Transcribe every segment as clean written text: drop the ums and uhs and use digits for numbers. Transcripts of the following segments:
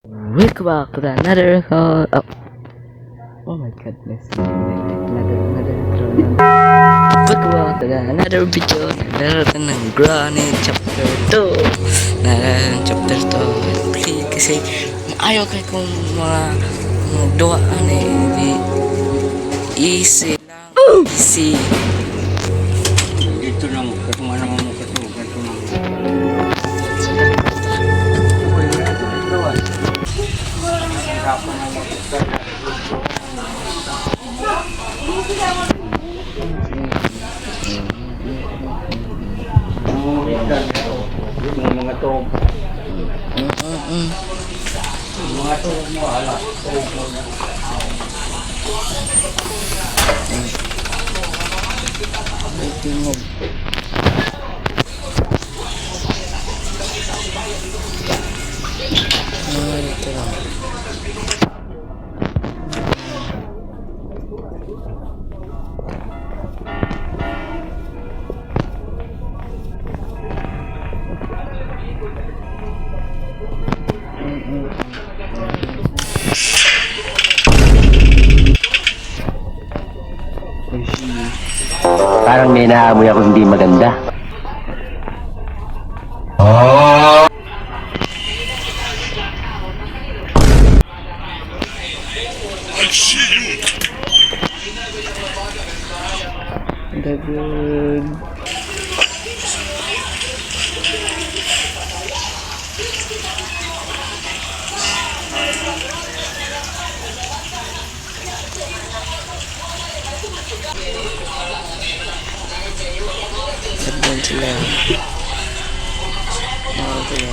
Welcome back to another call. Oh, oh my goodness. Another, another, another. Welcome back to another video. Naglaro tayo ng Granny Chapter 2. Na Chapter 2. Please, kasi ayaw kay kung mga duwa ani di easy lang. Easy. Dito lang, kung ano mo kato, kato lang. Uy, ito ito ah. Hirapan na mo. Yung mga to, yung mga to mo, ala, tuog mo na. Ay, tingog. Ah, ito lang. Parang may naamoy ako hindi maganda. The good. Nagdoon sila. Ano sila?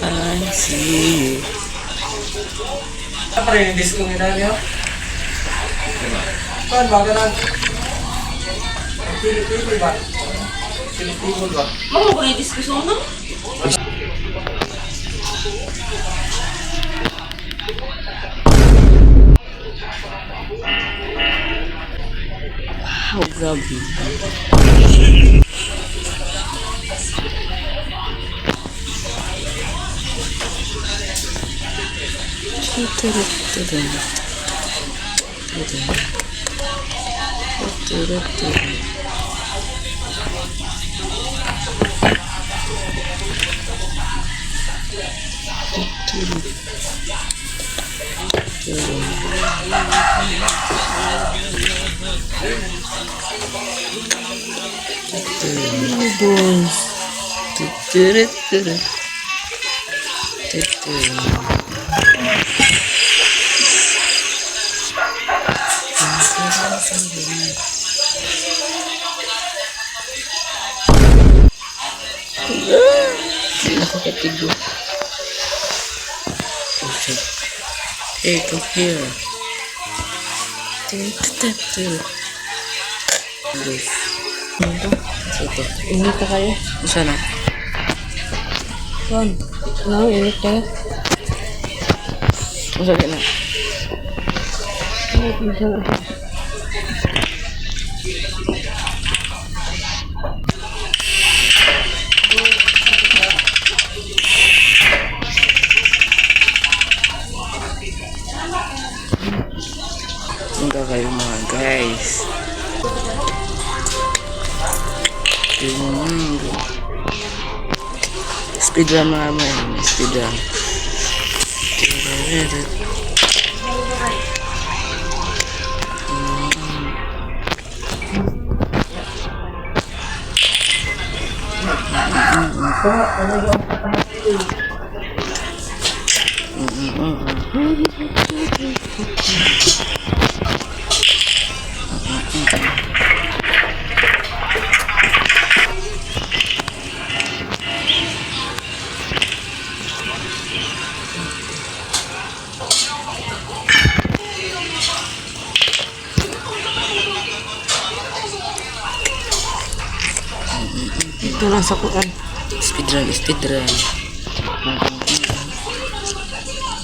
I see you. Pa rin yung disco nila niyo? Saan ba? Ganun. Pili-pili ba? Pili-pili ba? Mga ko na diskusyon no? Wow, grabe. Tudum. Tudum. Tudum. Tudum. Tudum. Tudum. Tudum. Tudum. Hindi na ako katigo. Oh shit. Hey, come here. Tut, tut, tut. Guys. Ano to? Sa ito. Init na kayo. Saan na? Saan? Ano, init kayo? Saan na? Init na siya. Punta kayo, mga guys. Yung speedrun mga mo. Speedrun. Dito lang sa kuan. Speedrun, speedrun.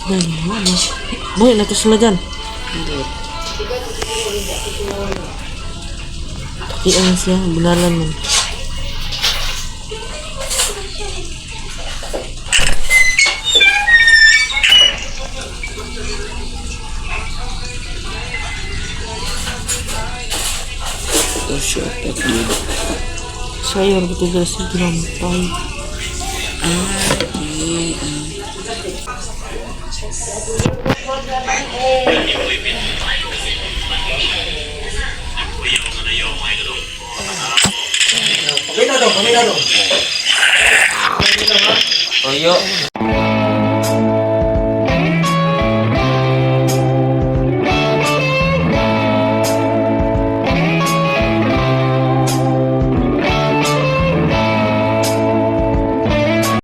Ay, ano? Buhay na to sila dyan. Hindi. Takian siya, bulalan mo. Oh shit, that dude. Sayor, buti dala sa ginampay. Ah, okay. Ah. Toyo.